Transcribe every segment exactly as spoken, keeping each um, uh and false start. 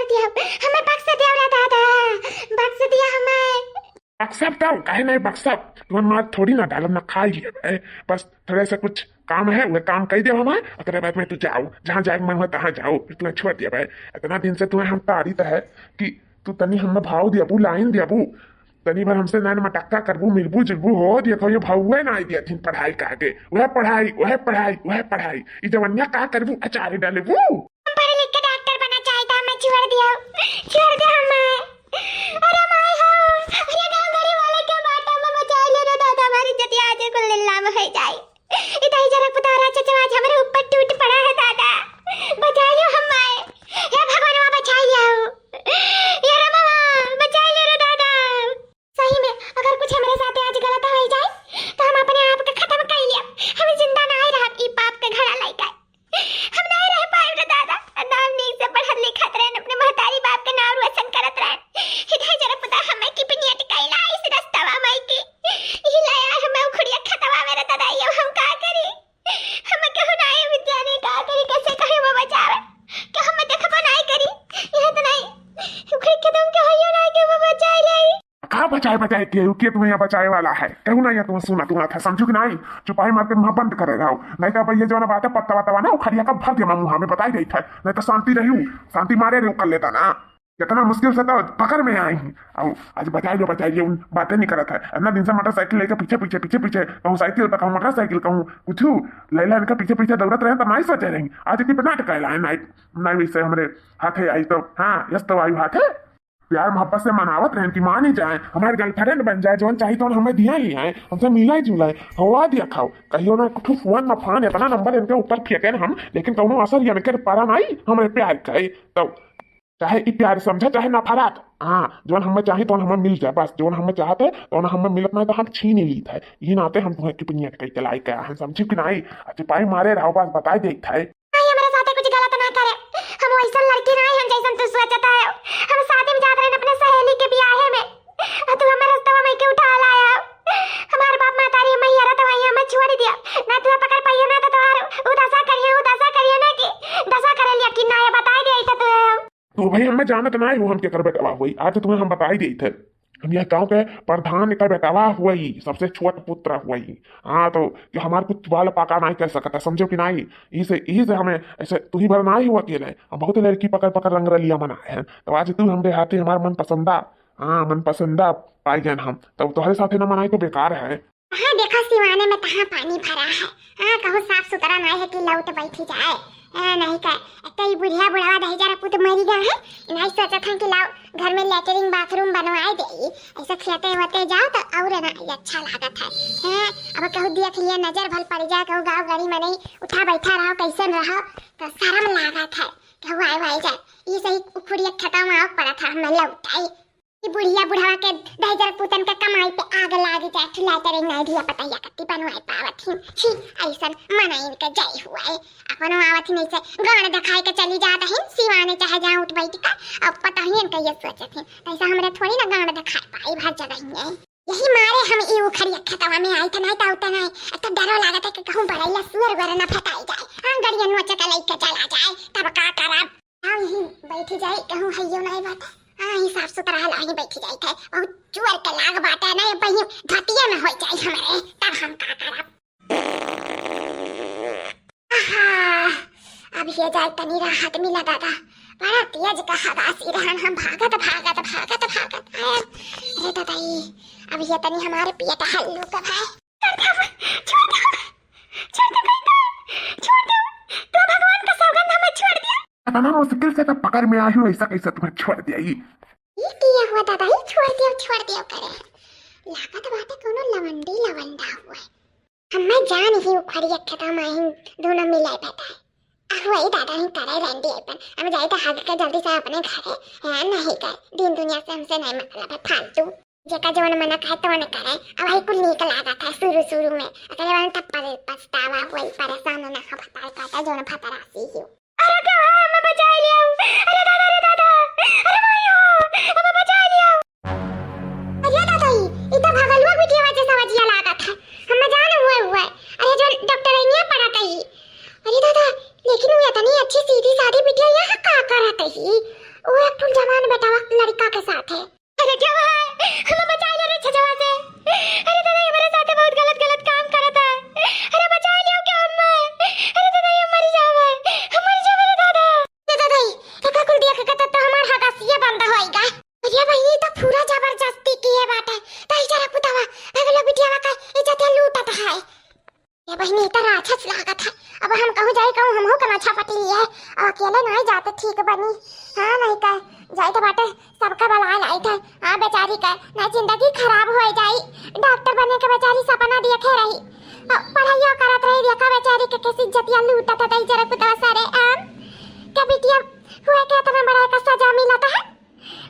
दिया, हमें बख्श दिया रे दादा, बख्श दिया हमें। बख्शब तब, काहे नहीं बख्शब? तुम्हें मार थोड़ी ना डालब, ना खाई लिया बे। बस थोड़ा सा कुछ काम है, वह काम कही दे हमार, ओकरे बाद में तू जाओ, जहाँ जाए के मन हो तहाँ जाओ, फिर तुम्हें छोड़ दिया बे। इतना दिन से तुम्हें हम तारी त है कि तू तनी हमें भाव दियाबू, लाइन दियाबू, तनी भर हमसे नैन मटक्का करबू, मिलबू जुलबू हो, देखो ये भौवे ना आई दिया थिन पढ़ाई का आगे, वह पढ़ाई, वह पढ़ाई, वह पढ़ाई, ई जवनिया का करबू, अचारे डालेबू। हम पढ़ लिख के डॉक्टर बनना चाहता, हमें छोड़ दिया, छोड़ दे हमें। अरे माई हो, ये गाँव गरीब वाले के बाटा में बचाई ले रे दादा, हमारी इज्जत आज कुल नीलाम हो जाए। इधर जरा पुतारा चचवा आज हमरे ऊपर टूट पड़ा है दादा, बचाई लो हमें। हे भगवानवा, बचाई लियो। हे रमवा, बचाई ले रे दादा। सही में, अगर कुछ हमरे साथे आज गलत होइ जाए, तो हम अपने आप के खत्म कर लिया। हम जिंदा ना ही रहब, ई पाप के घड़ा लइके। हम ना रह पाएब रे दादा। ना हम नीक से पढ़त लिखत रहन, अपने महतारी बाप के नाम रोशन करत रहन। इधर जरा पुता हमें की पिनियत कैला इस रस्तवा माई की। ई ला यार, हमें उखड़िया खतवा में रे दादा, ये हम का करी? हमें केहू ना ये विद्या नहीं का करी, कैसे कहे वो बचावे? कि हमें देखबो नहीं करी, यह तो नहीं। उखड़ी के तुम के होइयो ना कि वो बचाई लाई। का बचाए बचाए के, के तुम्हें यहाँ बचाए वाला है? केहू ना यहाँ तुम्हें सुना, तुम्हें था, समझू कि नहीं? चुपाई मार के मुँह बंद करे रहो, नहीं तो अब ये जो ना बात है, पत्ता वत्ता ना उखड़िया का भर दिया मुँह में, बताई देत है, नहीं तो शांति रही, शांति मारे रही कर लेता ना। कितना मुश्किल से तो पकड़ में आई हूँ। अब आज बचाई लो, बचाई लो, उन बातें नहीं करत है। इतना दिन से मोटरसाइकिल लेके पीछे, पीछे, पीछे, पीछे, कहूँ साइकिल तो कहूँ मोटरसाइकिल, कहूँ कुछ, लैला इनका पीछे, पीछे दौड़त रहे तो नहीं सोचे रही। आज इतनी नाटक आइला है, नाइट, नाइट से हमरे हाथे आई तो, हाँ, यस तो आयु हाथे। प्यार मोहब्बत से मनावत रहन कि मानी जाए, हमारे गर्लफ्रेंड बन जाए, जौन चाही तौन हमें दिया ही है, हमसे मिला जुला है, हवा दिया खाओ, कहियो ना कुछ फोन ना फान, इतना नंबर इनके ऊपर फेंके ना हम, लेकिन कौनो असर ये इनके पारा नहीं हमारे प्यार का है। तो चाहे ई प्यार समझा, चाहे नफरत, हाँ, जौन हमें चाही तौन हमें मिल जाए, बस जौन हमें चाहत है तौन हमें मिलत ना है तो हम छीन ही लीत है। यही नाते हम तुम्हें चुप नियत कह के लाई के आए हैं, समझी कि नहीं? आ चुपाई मारे रहो, बस बताई देत है। नहीं, हमारे साथे कुछ गलत ना करे। हम वैसन लड़की नहीं हम जैसन तू सोचता है। हम शादी में जात रहे अपने सहेली के ब्याहे में, और तू हमारे रस्तवा में के उठा लाया। हमारे बाप महतारी हमें यारा तो वहीं हमें छोड़ दिया, ना तुम्हें पकड़ पाइयो ना तो तुम्हारे उदासा करिए, उदासा करिए ना कि दशा करे लिया कि ना, ये बताई दे तो तुम्हें हम। तो भाई, हमें जानत ना हो हम केकर बेटवा हुई, आज तुम्हें हम बताई देत है। हम यह गाँव के प्रधान का बेटवा हुई, सबसे छोट पुत्र हुई। हाँ, तो ये हमार कुछ बाल पाका नहीं कर सकता, समझो कि नहीं? इसे, इसे हमें ऐसे तू ही भर ना ही हुआ अकेले, हम बहुत लड़की पकड़ पकड़ रंग रलिया मनाए हैं। तो आज तू हमरे हाथे हमार मन पसंदा, हाँ, मन पसंदा पाई गए हम, तब तोहरे साथे ना मनाई तो बेकार है। हाँ, देखा सिवाने में कहाँ पानी भरा है। हाँ, कहूँ साफ सुथरा नहीं है कि लौट बैठी जाए। हाँ, नहीं का, एक तो ई बुढ़िया बुढ़वा दही जरा पुत मरी गया है, नहीं सोचत हैं कि लाओ घर में लेटरिन बाथरूम बनवाए दे। ऐसे खेते वेते जाओ तो और ना ई अच्छा लागत है। हाँ, अब कहूँ देख लिया, नजर भल पड़ जाए, कहूँ गाँव गली में नहीं उठा बैठा रहो, कैसन रहो, तो शर्म लागत है, कहूँ आए वाए जाए। ये सही उखुड़िया खेता में आओ पड़ा था, हमें लौट आई। ई बुढ़िया बुढ़वा के दहिजर पुतन के कमाई पे आग लाग जाए, ठुला करे नाई धिया पतैया कत्ती बनवाए पावत हिन। छी, ऐसन मनइन के जय हुए। अपनो आवत हिन ऐसे गाड़ देखाए के चली जात हिन, सिवाने चाहे जहाँ उठ बैठ का, अब पता ही इनका ये सोचत हिन। ऐसा हमरे थोड़ी ना गाड़ देखाए पाई भर जगह ही है। यही मारे हम ई उखड़िया खेतवा में आई थे, नहीं तो उतना नहीं। अब तो डरो लागत है कि कहूँ बड़ैला सुअर उअर न फटाई जाए, हाँ, गड़िया नोच के लेके चला जाए, तब का करब? हाँ, यहीं बैठी जाई, कहूँ हइयो नाई बाटे। हाँ, यहीं साफ सुथरा हला, यहीं बैठी जाई थे। बहुत चुअर के लाग बाटे ना, ये बहियों धतिया में होई जाई हमरे, तब हम का करब? आहा, अब ये जाए तनी राहत मिला दादा। बड़ा तेज का हवासी रहन, हम भागत, भागत, भागत, भागत आए। अरे दादा, ये, अब ये तनी हमारे पेट हल्लू का भाई। छोड़ दे, छोड़ दे, छोड़ दे, कहीं तो, छोड़ दे। तो भगवान का सौगंध हमें छोड़ दिया। इतना मुश्किल से तो पकड़ में आई हूँ, ऐसा कैसे तुम्हें छोड़ दिया? ये ये किया हुआ दादा, ये छोड़ दियो, छोड़ दियो करे। लागत बाटे कोनो लवंडी लवंडा हुए। हमें जान ही उखड़िया खेता में ही दोनों मिले बैठा है। आ हुआ ही दादा ही करे रंडी अपन। हम जाई तो हग के जल्दी से अपने घरे। है नहीं गए, दिन दुनिया से हमसे नहीं मतलब है, फालतू। जेका जवन मन कहे तवन करे। अब वही कुल नीक लागत है शुरू शुरू में, ओकरे बाद तब पर पछतावा हुई, परेशान ना हो भतार कहता जवन भतरासी ही। अरे का है, हमें बचाई लियो। अरे दादा, अरे दादा, अरे माई हो, हमें बचाई लियो। अरे दादा, ई, ई तो भगलुआ बिटिया वजह से वजिया लागत है। हमें जान हुए हुए। अरे जो डॉक्टरनिया पढ़त ही। अरे दादा, लेकिन वो इतनी अच्छी सीधी सादी बिटिया यहाँ का करत ही? वो एक ठो जवान बेटवा लड़का के साथ है। अरे क्या हुआ है? हमें बचा ले रे छजवा से। अरे दादा, ये हमारे साथ बहुत गलत, गलत काम करत है। अरे बचा लियो क्या हमें? अरे दादा, ये मर जावे, हम मर जावे रे दादा। ए दादा, एका कुल देख के तो, तो हमार हगसिया बंद होइगा। अरे बहिनी, तो पूरा जबरदस्ती किहे बाटे। तई जरा पुतवा, अगलो बिटियावा का इज्जत लूटत है। ए बहिनी, ई त राक्षस लागत है। अब हम कहूँ जाई, कहूँ हमहू के ना छपटी है। अब अकेले नाई जाते ठीक बनी। हाँ, नहीं का जाई तो बाटे, सबका बलाए लाई थे। हाँ, बेचारी का ना जिंदगी खराब हो जाई। डॉक्टर बने के बेचारी सपना देखे रही, अब पढ़ाइयो करत रही। देखा बेचारी के कैसी इज्जतिया लूटत है, तई जरा कुतवा सारे आम के बिटिया हुए के इतना बड़ा का सजा मिलत है।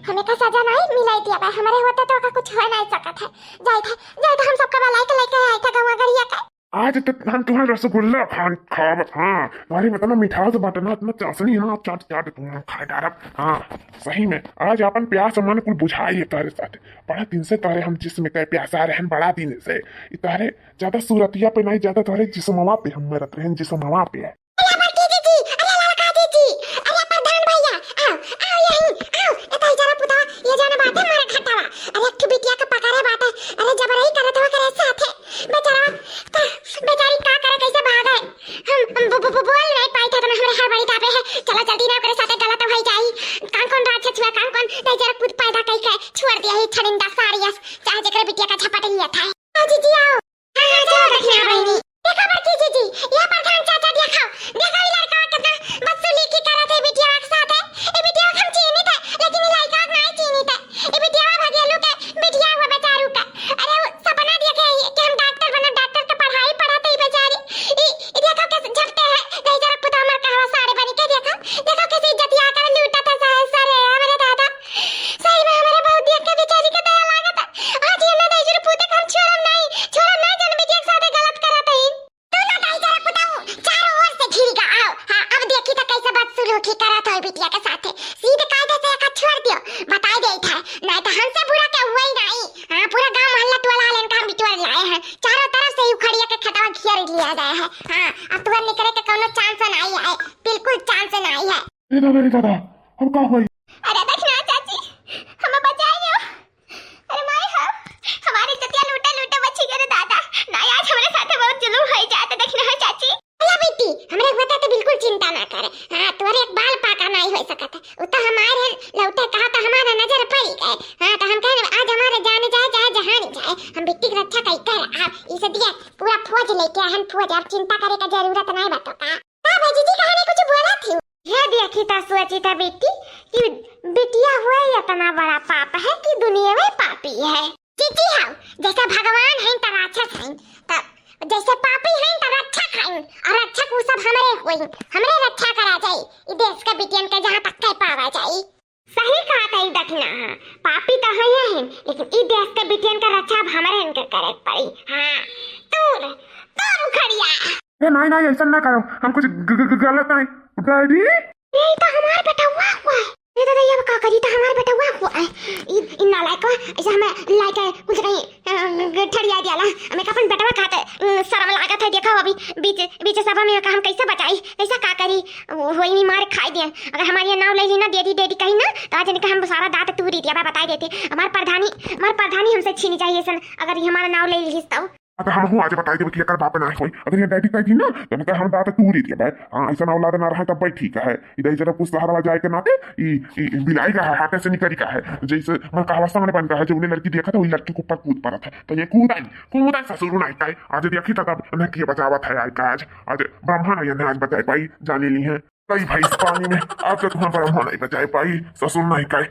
हमें का सजा नहीं मिलाई दिया बा, हमारे होते तो का कुछ हो नहीं सकत है। जाई थे, जाई थे, हम सबका बलाई के लेके आई थे गौवा गड़िया के। आज तो हम तुम्हारा रसगुल्ला खान खावत, हाँ, तुम्हारी मतलब मिठास बाटे ना, इतना चाशनी है ना, चाट चाट तुम्हें हम खाए डारब, हाँ, सही में। आज अपन प्यास मन कुल बुझाई है तारे साथ। बड़ा दिन से तारे हम जिस्म के प्यासा रहन, बड़ा दिन से। ई तारे ज्यादा सूरतिया पे नहीं, ज्यादा तारे जिस्मवा पे हम मरत रहन, जिस्मवा पे। अरे अमर की जीजी, अरे लड़का जीजी, अरे प्रधान भैया, आओ, आओ यहीं, आओ, ए तई जरा पुतवा, ये जाने बाटे मारे खटावा। अरे एक ठो बिटिया के पकड़े बाटे, अरे जबरई करत हुआ करे साथे। बेचारा, का, बेचारी का करे, कैसे भागे? हम, हम बो-, बो-, बो-, बोल नहीं पाई था, तो हमरे हड़बड़ी तापे है। चला जल्दी ना करे साथे गलत हो जाई। कौन कौन राक्षस हुआ, कौन कौन तई जरा पूत पैदा कई के छोड़ दिया है छनिंदा सारियस, चाहे जेकरे बिटिया का झपट लिया था। आओ जीजी आओ। हाँ, हाँ, चलो दक्षिणा बहिनी। देखा बड़की जीजी, यह प्रधान चाचा देखा, देखा ई लड़का कितना बदसलूकी करत है बिटिया के साथ है। ई बिटिया के हम चीनी थे, लेकिन ई लड़का के नहीं चीनी थे। ई बिटिया भगेलू के बिटिया हुआ बेचारू का। अरे वो सपना देखे है कि हम डॉक्टर बनब, डॉक्टर के पढ़ाई पढ़त है बेचारी। ई, ई देखो कैसे झपटे है, नहीं जरा पुता हमार कहवा सारे बनी के देखो, देखो कैसे इज्जतिया कर लूटत है सारे, सारे, हमारे दादा। सही में हमारे बहुत देख के बेचारी के दया लागत है। आज ये ना दई जरा पुते के हम छोड़ब नहीं, छोड़ब नहीं जन बिटिया के साथ गलत करत है। तू ना दई जरा पुताऊ, चारों ओर से घिर गा आओ। हाँ, अब देखी तो कैसे बदसलूकी करत हो बिटिया के साथे। सीधे कायदे से एका छोड़ दियो, बताई देत है, नहीं तो हमसे बुरा के हुआ ही नहीं। हाँ, पूरा गांव मोहल्ला टोला लेन का हम बिटोर लाए हैं, चारों तरफ से ही उखड़िया के खतवा घेर लिया गया है। हाँ, अब तुहर निकले के कोनो चांस नहीं है, बिल्कुल चांस नहीं है। ए दादा, ए दादा, अब का होई? अरे दक्षिणा चाची, हमें बचाई लियो। अरे माई हो, हमारी इज्जतिया लूटे लूटे बची गए रे दादा। नहीं, आज हमारे साथ बहुत जुलूम हो जाए तो दक्षिणा चाची। अरे बेटी, हमरे होता तो बिल्कुल चिंता ना करे। हाँ, तोरे एक बाल पाका नहीं हो सकत है। उ तो हमारे लौटे कहा तो हमारा नजर पड़ी गए। हाँ, तो हम कहे आज हमारे जान जाए चाहे जहान जाए, हम बिट्टी की रक्षा कई कर। आप इसे दिया पूरा फौज लेके आए हैं, फौज। अब चिंता करे का जरूरत नहीं बा तो का। का भौजी जी, कहानी कुछ बोला थी? ये देखी था सोची था बेटी कि बिटिया हुए इतना बड़ा पाप है कि दुनिया में पापी है। जीजी हाउ, जैसे भगवान हैं त राक्षस हैं, त जैसे पापी हैं त रक्षक हैं, और रक्षक वो सब हमरे हुए, हमरे रक्षा करा जाए, ई देश के बिटियन के जहाँ तक कह पावा जाए। सही कहा था ई दखिना, हाँ, पापी तो है ही हैं, लेकिन ई देश के बिटियन का रक्षा अब हमरे इनके करे के पड़ी। हाँ, तूर, तूर उखड़िया। ए, नहीं, नहीं, ऐसा ना करो, हम कुछ ग-, ग-, ग-, गलत नहीं। डैडी? ये तो हमार बेटवा हुआ है। ये दादा, ये अब का करी, तो हमार बेटवा हुआ है। इ, इ नालायक, ऐसे हमें लाइक है, कुछ नहीं, अ, ठड़िया दियाला। हमें का अपन बेटवा खाते, अ, शर्म लागत है, देखो अभी बीच, बीच सभा में का हम कैसे बचाई, कैसा का करी, वो होई नहीं मार खाई दे। अगर हमारे ये नाव ले ली ना, दे दी, दे दी कहीं ना, तो आज इनका हम सारा दांत तूरी दिया, मैं बताई देते। हमार प्रधानी, हमार प्रधानी हमसे छीनी चाहिए सन, अगर ये हमारा नाव ले ली तो। हाँ, तो हमहू आज बताई देबे कि एकर बाप ना होई। अगर ये डैडी कह दी ना, तो मतलब हम दांत तूरी देबे। हाँ, ऐसा औलाद ना रहे तब ठीक है। इधर जरा कुछ सहारा जाए के नाते ई, ई बिलाई का है, हाथे से निकल का है। जैसे मैं कहवा सामने बन का है, जो उन्हें लड़की देखा था, वही लड़की के ऊपर कूद पड़ा था। तो ये कूदा, कूदा ससुर नहीं का है। आज देखी तो तब उन्हें किए बचावत है आज का आज। आज ब्रह्मा नहीं है, आज बचाए पाई, जाने ली है। कई भाई इस पानी में, आज तक हम ब्रह्मा नहीं बचाए पाई, ससुर नहीं का है।